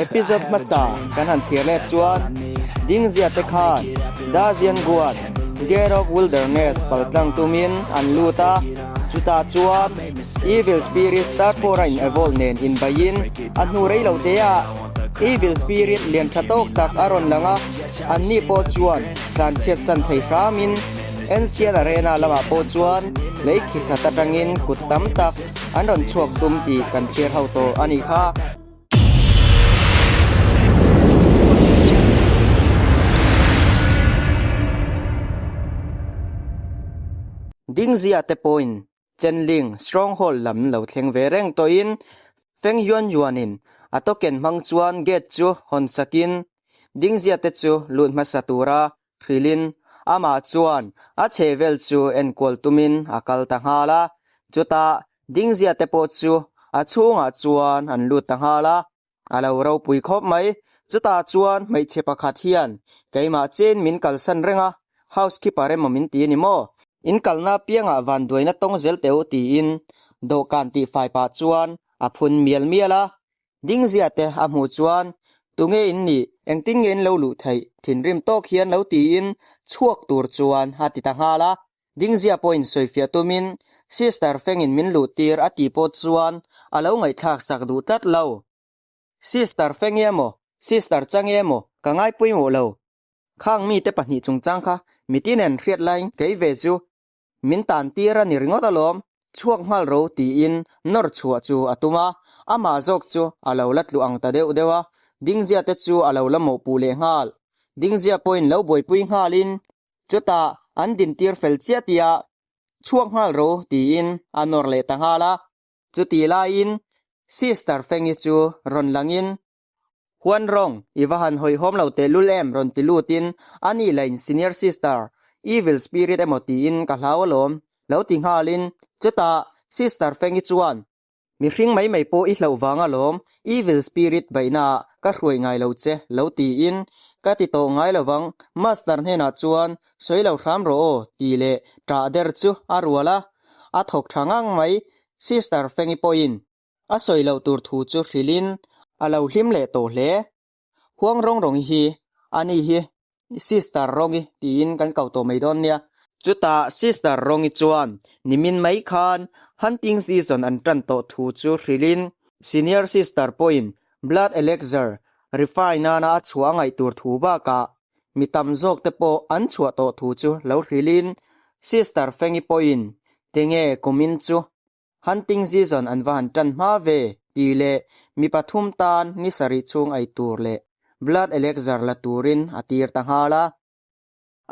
Episode hmasa kan han thlir let chuan Dingzia te khan Dazian Guan, Gate of Wilderness paltlang tumin an lut a, chutah chuan Evil Spirit Star Four a in evolve nen inbaiin a hnu rei lo te ah Evil Spirit lian tha tawk tak a rawn lang a, anni pawh chuan tlanchhiat san thei hramin Ancient Arena lamah pawh chuan lei khi chat atangin kut tam tak an rawn chhuak tum tih kan thlir ho tawh a nih kha. Dingzia te pawhin Chenling Stronghold lam lo thleng ve reng tawhin Feng Yuan Yuanin a token hmang chuan gate chu hawn sakin Dingzia te chu lut hmasa tura hrilhin amah chuan a chhehvel chu enkual tumin a kal ta nghal a. Chutah Dingzia te pawh chu a chhungah chuan an lut ta nghal a, a lo ropui khawp mai. Chutah chuan hmeichhe pakhat hian keimah chen min kalsan reng a, housekeeper emaw min ti a ni maw? In kalna apiangah vanduaina tawng zel teh u tiin dawhkan tihfai pah chuan a phun mial mial a. Dingzia te a hmuh chuan, Tunge in nih? Engtin nge in lo luh theih? Thinrim tawk hian lo tiin chhuak tur chuan a ti ta nghal a. Dingzia pawhin sawifiah tumin Sister Fengin min luh tir a tih pawh chuan a lo ngaihthlak sak duh tlat lo. Sister Fengi emaw, Sister Changi emaw ka ngai pawimawh lo. Khang mite pahnih chungchang kha mitinen hriat laiin kei ve chu Min tan tir a ni ringawt alawm, chhuak nghal ro tiin nawr chhuah chu a tum a, amah zawk chu a lo la tlu ang ta deuh deuh a, Dingzia te chu a lo la mawhpuh leh nghal. Dingzia pawhin lo buaipui nghalin chutah an dintir fel chiah tia chhuak nghal ro tiin a nawr leh ta nghal a, chutih laiin Sister Fengi chu rawn langin Huan rawng, i va han hawihhawm lo tehlul em rawn ti lutin a ni lain senior sister, evil spirit emaw tiin ka hlau alawm lo ti nghalin chutah sister Fengi chuan mihring mai mai pawh i hlauh vang alawm evil spirit beihnaah ka hruai ngai lo che lo tiin ka ti tawh ngai lovang master hnenah chuan sawi lo hram rawh aw ti leh ṭah der chu a rual a, a thawk ṭha ngang mai sister Fengi pawhin A sawi loh tur thu chu hrilhin a lo hlim leh tawh hle. Huang rawng rawng hi a ni hi Sister Rawngi tiin kan kau tawh mai dawn nia. Chutah Sister Rawngi chuan nimin mai khan hunting season an tan tawh thu chu hrilhin Senior Sister pawhin Blood Elixir refine nana a chhuah a ngaih tur thu bakah mi tam zawk te pawh an chhuah tawh thu chu lo hrilhin Sister Fengi pawhin tinge kumin chu Hunting season an va han tan hma ve tih leh mi pathum tan ni sarih chhung ei tur leh blood elixir la turin a tir ta nghal a.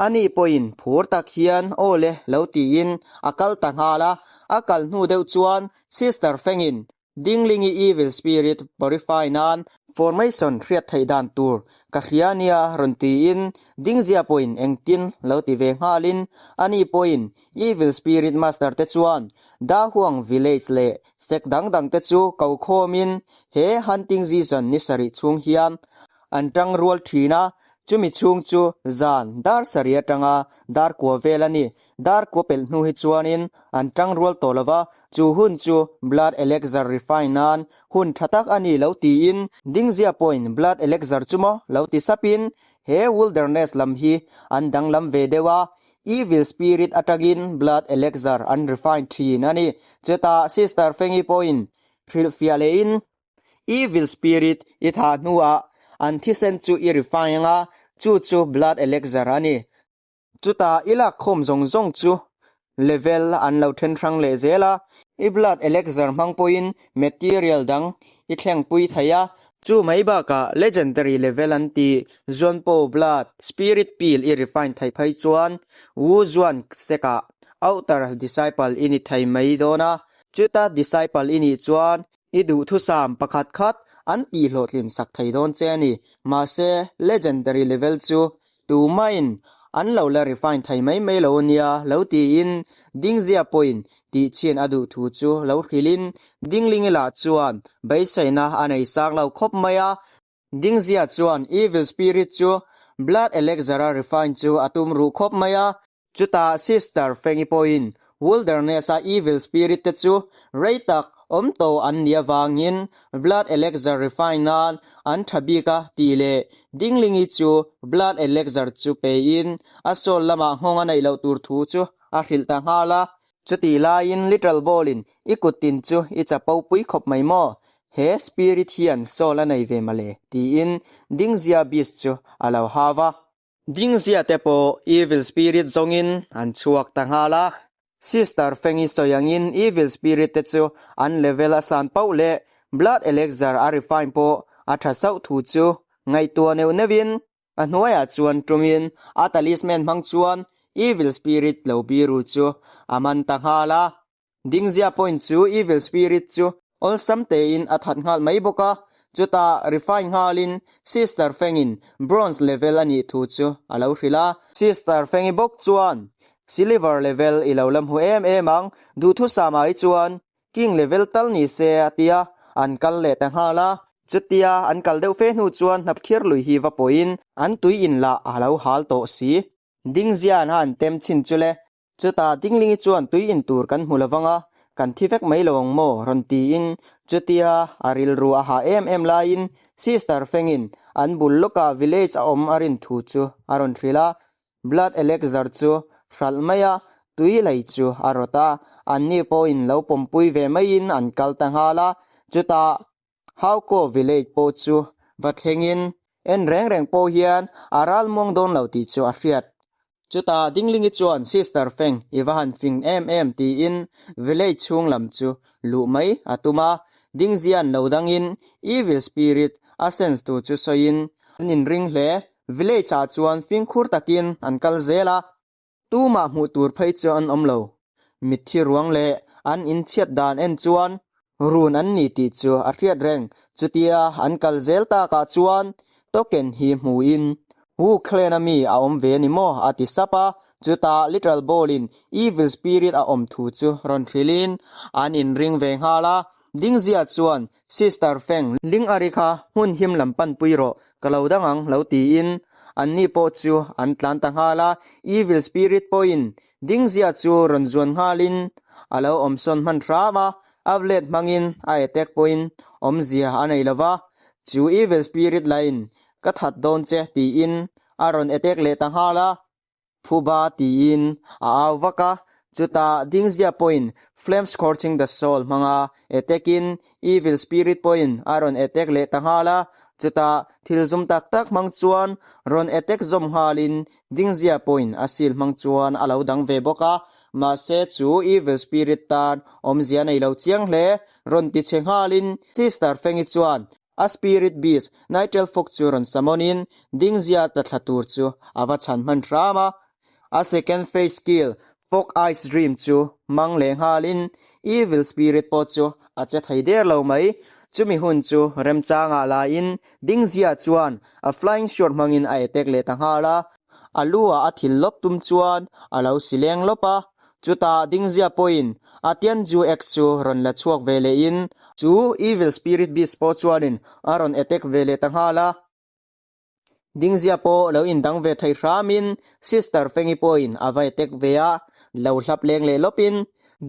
Ani pawhin phur tak hian aw le lo tiin a kal ta nghal a, a kal hnu deuh chuan Sister Fengin Dinglingi evil spirit purify nan formation hriat theih dan tur ka hria nia rawn tiin Dingzia pawhin engtin lo ti ve nghalin ani pawhin Evil Spirit Master te chuan Dahuang Village leh sek dang dang te chu ko khawmin he hunting season ni sarih chhung hian an tang rual thin a, chumi chhung chu zan dar sarih atanga dar kua vel a ni. Dar kua pelh hnu hi chuanin an tang rual tawh lo va, chu hun chu Blood Elixir refine nan hun tha tak a ni lo tiin Dingzia pawhin Blood Elixir chu maw lo ti sapin he wilderness lam hi an danglam ve deuh a, Evil spirit atangin blood elixir an refine thin a ni. Chutah Sister Fengi pawhin hrilhfiah lehin, Evil spirit i thah hnuah an thisen chu i refine anga, chu chu blood elixir a ni. Chutah i lakkhawm zawng zawng chu level an lo then hrang leh zel a, i blood elixir hmang pawhin material dang i thlengpui thei a, Chu mai bakah legendary level an ti Zuanpo Blood Spirit Pill i refine theih phei chuan Wu Zuan Sekah Outer Disciple i ni thei mai dawn a, chuta Disciple i nih chuan i duhthusam pakhat khat an tihhlawhtlin sak thei dawn che a ni. Mahse, legendary level chu Tumain an lo la refine thei mai mai lo nia lo tiin Dingzia pawhin tihchhin a duh thu chu lo hrilhin Dinglingi lah chuan beiseina a nei sang lo khawp mai a. Dingzia chuan evil spirit chu blood elixir-a refine chu a tum ruh khawp mai a. Chutah Sister Fengi pawhin wilderness-a evil spirit te chu rei tak Awm tawh an nih avangin Blood Elixir refine nan an tha bik a tih leh Dinglingi chu Blood Elixir chu pein a soul lamah nghawng a neih loh tur thu chu a hrilh ta nghal a. Chutih laiin Little Ball-in I kut tin chu i chapo pui khawp mai maw? He spirit hian soul a nei ve mawle tiin Dingzia beast chu a lo hau a. Dingzia te pawh evil spirit zawngin an chhuak ta nghal a. Sister Fengi sawi angin evil spirit te chu an level a san pauh leh blood elixir a refine pawh a tha sauh thu chu ngaihtuah neuh neuhin a hnuaiah chuan tumin a talisman hmang chuan evil spirit lo biru chu a man ta nghal a. Dingzia point chu evil spirit chu awlsam tein a that nghal mai bawk a, chutah refine nghalin Sister Fengin bronze level a nih thu chu a lo hrilh a. Sister Fengi bawk chuan Siliver level i lo la hmu em em ang, duhthusam ah hi chuan king level tal ni se a tia, an kal leh ta nghal a. Chutia an kal deuh fe hnu chuan hnapkhir lui hi va pawhin an tui in lah a lo hal tawh si. Dingzia an han tem chhin chu le, Chutah Dinglingi chuan tui in tur kan hmu lovang a, kan thi vek mai lo ang maw? rawn tiin chutia a rilru a hah em em laiin Sister Fengin an bul lawkah village a awm a rin thu chu a rawn hrilh a. Blood Elixir chu hralh mai a, tui lei chu a rawt a, anni pawhin lo pawmpui ve maiin an kal ta nghal a. Chutah Hauko village pawh chu va thlengin en reng reng pawh hian a ral muang dawn lo tih chu a hriat. Chutah Dinglingi chuan Sister Feng i va han fing em em tiin village chhung lam chu luh mai a tum a, Dingzian lo dangin evil spirit a sense tu chu sawiin an inring hle. Village ah chuan fingkhur takin an kal zel a. Tumah hmuh tur phei chu an awm lo. Mitthi ruang leh an inchhiat dan en chuan run an ni tih chu a hriat reng. Chutia an kal zel takah chuan token hi hmuin Wu Clan a mi a awm ve ni maw? a ti sap a. Chutah Little Ball-in Evil Spirit a awm thu chu rawn hrilhin an inring ve nghal a. Dingzia chuan Sister Feng, ling a ri kha hmun him lam panpui rawh, ka lo dang ang lo tiin anni pawh chu an tlan ta nghal a, Evil Spirit pawhin Dingzia chu rawn zuan nghalin a lo awmsawn hman hram a, a blade hmangin a attack pawhin awmzia a nei lova, chu Evil Spirit lahin ka that dawn che tiin a rawn attack leh ta nghal a. Phuba tiin a au vak a, chutah Dingzia pawhin Flame Scorching the Soul hmanga attack-in Evil Spirit pawhin a rawn attack leh ta nghal a, chutah thil zum tak tak hmang chuan rawn attack zawm nghalin Dingzia pawhin a seal hmang chuan a lo dang ve bawk a, mahse chu Evil Spirit tan awmzia nei lo chiang hle rawn ti che nghalin Sister Fengi chuan A spirit beast Nigel Fox chu rawn summon in Dingzia tla thla tur chu a va chhan hman hram a. A second phase skill Fog Ice Dream chu hmang leh nghal in Evil Spirit pawh chu a che thei der lo mai. Chumi hun chu remchangah la in Dingzia chuan a flying sword hmangin a attack leh ta nghal a. A lu ah a thil lawp tum chuan a lo si leng lawp a, chutah Dingzia pawhin a Tianju Axe chu rawn la chhuak ve leh in chu Evil Spirit Beast pawh chuanin a rawn attack ve leh ta nghal a. Dingzia pawh lo indang ve thei hramin Sister Fengi pawhin a va attack ve a, lo hlap leng leh lawpin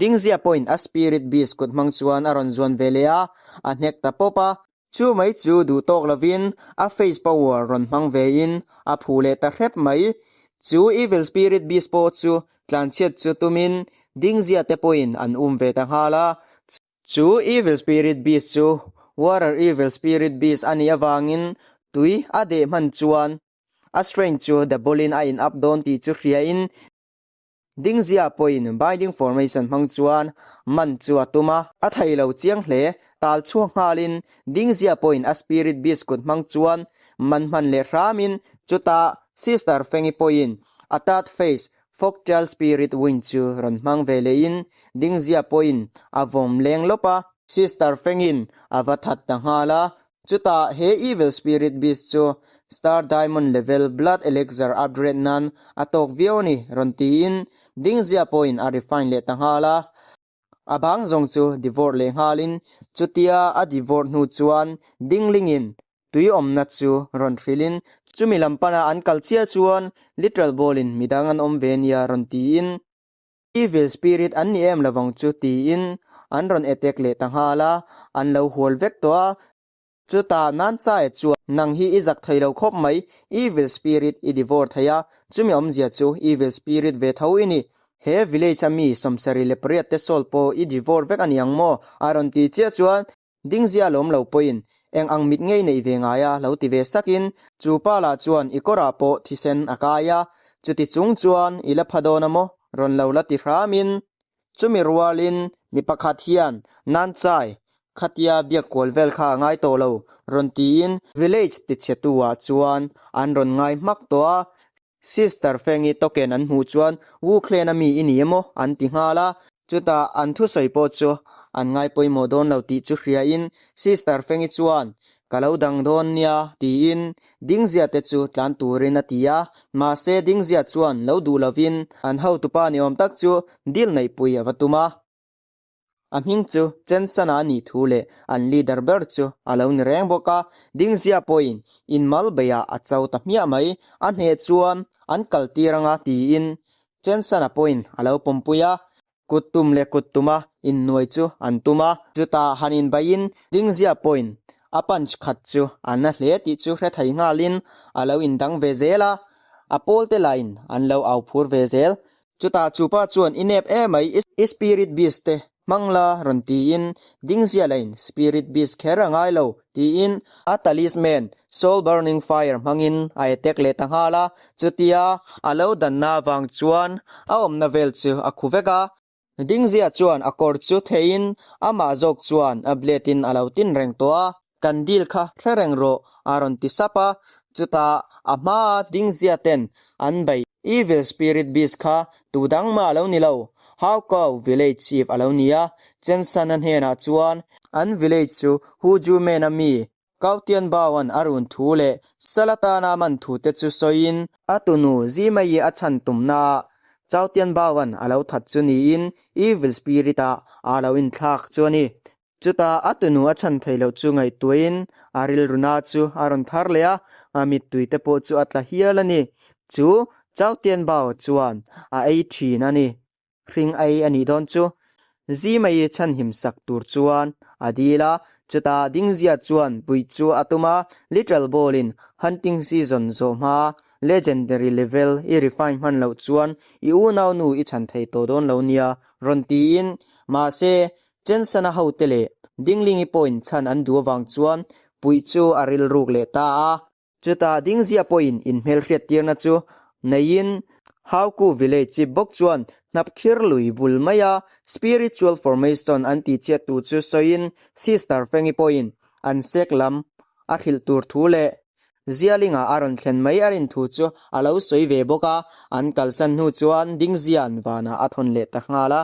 Dingzia pawhin a Spirit Beast kut hmang chuan a rawn zuan ve leh a, a hnek ta pawp a. Chu mai chu duh tawk lovin a face power rawn hmang vein a phu leh ta hrep mai. Chu evil spirit beast pawh chu tlanchhiat chu tumin Dingzia te pawhin an um ve ta nghal a. Chu evil spirit beast chu water evil spirit beast a nih avangin tui a deh hman chuan a strength chu double in a in up dawn tih chu hriain Dingzia pawhin binding formation hmang chuan man chu a tum a, a thei lo chiang hle. Tal chhuak nghalin Dingzia pawhin a spirit beast kut hmang chuan man hman leh hramin chutah Sister Fengi pawhin a third phase Folktale Spirit Wind chu rawn hmang ve lehin Dingzia pawhin a vawm leng lawp a. Sister Fengin a va that ta nghal a, Chutah he evil spirit beast chu Star Diamond level blood elixir upgrade nan a tawk viau a ni rawn tiin Dingzia pawhin a refine leh ta nghal a. A bang zawng chu devour leh nghalin chutia a devour hnu chuan Dinglingin tui awmna chu rawn hrilhin chumi lam pana an kal chiah chuan literal ball in midang an awm ve nia rawn tiin Evil spirit an ni em lovang chu tiin an rawn attack leh ta nghal a, an lo hual vek tawh a. Chutah Nanchae chuan, Nang hi i zak thei lo khawp mai, evil spirit i devour thei a, chumi awmzia chu evil spirit ve tho i ni. He village a mi 78 te soul pawh i devour vek a ni ang maw? a rawn ti chiah chuan Dingzia lawm lo pawhin eng ang mit ngei neih ve ngai a lo ti ve sakin chu pa lah chuan i kawrah pawh thisen a kai a, chuti chung chuan i la pha dawn a maw? rawn lo la ti hramin chumi rualin mi pakhat hian Nanchai khatia biak kual vel kha a ngai tawh lo rawn tiin village tichhetu ah chuan an rawn ngai hmak tawh a, Sister Fengi token an hmuh chuan Wu Clan a mi i ni emaw an ti nghal a, chutah an thusawi pawh chu an ngai pawimawh dawn lo tih chu hriain Sister Fengi chuan Ka lo dang dawn nia tiin Dingzia te chu tlan turin a ti a, mahse Dingzia chuan lo duh lovin an hotupa ni awm tak chu deal neihpui a va tum a. A hming chu Chensana a nih thu leh an leader ber chu a lo ni reng bawk a, Dingzia pawhin inmal beiah a cho ta hmiah mai. A hneh chuan an kal tir anga tiin Chensana pawhin a lo pawmpui a, kut tum leh kut tuma innuai chu an tum a. Chutah han inbaihin Dingzia pawhin a punch khat chu a na hle tih chu hre thei nghalin a lo indang ve zel a, a pawlte lahin an lo au phur ve zel. Chutah chupa chuan i nep emai i spirit beast te hmang la rawn tiin dingzia lain spirit beast kher a ngai lo tiin a talisman soul burning fire hmangin a attack leh ta nghal a, chutia a lo danna avang chuan a awmna vel chu a khu vek a. Dingzia chuan a kawr chu theihin amah zawk chuan a blade in a lo tin reng tawh a. Kan deal kha hre reng rawh a rawn ti sap a, chutah a hmaa dingzia ten an bei evil spirit beast kha tu dang mah a lo ni lo, Haukou village chief a lo ni a, Chensana hnenah chuan an village chu Hujumen a mi Kautianbauan a run thu leh Salatana man thu te chu sawiin a tunu Zimai a chhan tumnaah Chautianbauan a lo that chu niin evil spirit ah a lo inthlak chu a ni. Chutah a tunu a chhan thei loh chu ngaihtuahin a rilruna chu a rawn thar leh a, a mittui te pawh chu a tla hial a ni. Chu Chautianbao chuan a ei thin a ni. Hring ei a nih dawn chu. Zimai chhanhim sak tur chuan a dil a, chutah Dingzia chuan puih chu a tum a, Little Ball-in hunting season zawh hma legendary level i refine hman loh chuan i unaunu i chhan thei tawh dawn lo nia rawn tiin, mahse Chensana hote leh Dinglingi pawhin chhan an duh avang chuan puih chu a rilruk leh ta a. Chutah Dingzia pawhin inhmelhriattirna chu neiin Hauku village chip bawk chuan Hnapkhir lui bul maia spiritual formation an tihchhiattu chu sawiin Sister Fengi pawhin an sek lam a hrilh tur thu leh Zialinga a rawn thlen mai a rin thu chu a lo sawi ve bawk a, an kalsan hnu chuan Dingzia'n vanah a thawn leh ta nghal a.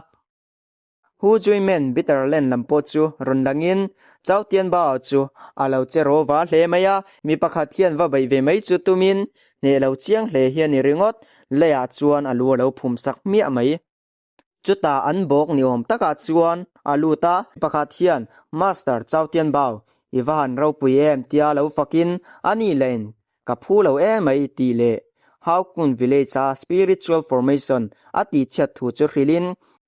Hu Juimen Bitterland lam pawh chu rawn langin Chao Tianbao chu a lo che ro va hle mai a, mi pakhat hian va beih ve mai chu tumin hneh lo chiang hle hian i ringawt leiah chuan a lu a lo phum sak hmiah mai. Chutah an bawk ni awm takah chuan a lut a, mi pakhat hian Master Chao Tianbao i va han ropui em tia lo fakin a ni lain Ka phu lo em mai tih leh Haukun Village a spiritual formation a tihchhiat thu chu hrilhin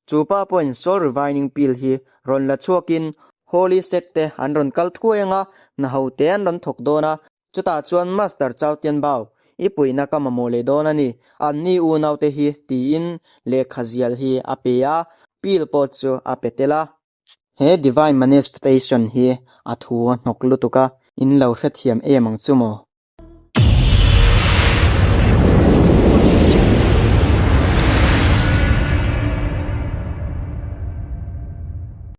chu pa pawhin soul revining pill hi rawn la chhuakin Holy Sect te an rawn kal thuai anga hna ho te an rawn thawk dawn a, chutah chuan Master Chao Tianbao i puihna ka mamawh leh dawn a ni, anni unaute hi tiin lehkha zial hi a pe a, pill pawh chu a pe tel a. He Divine Manifestation hi a thu a hnawk lutuk a, in lo hrethiam em ang chu maw?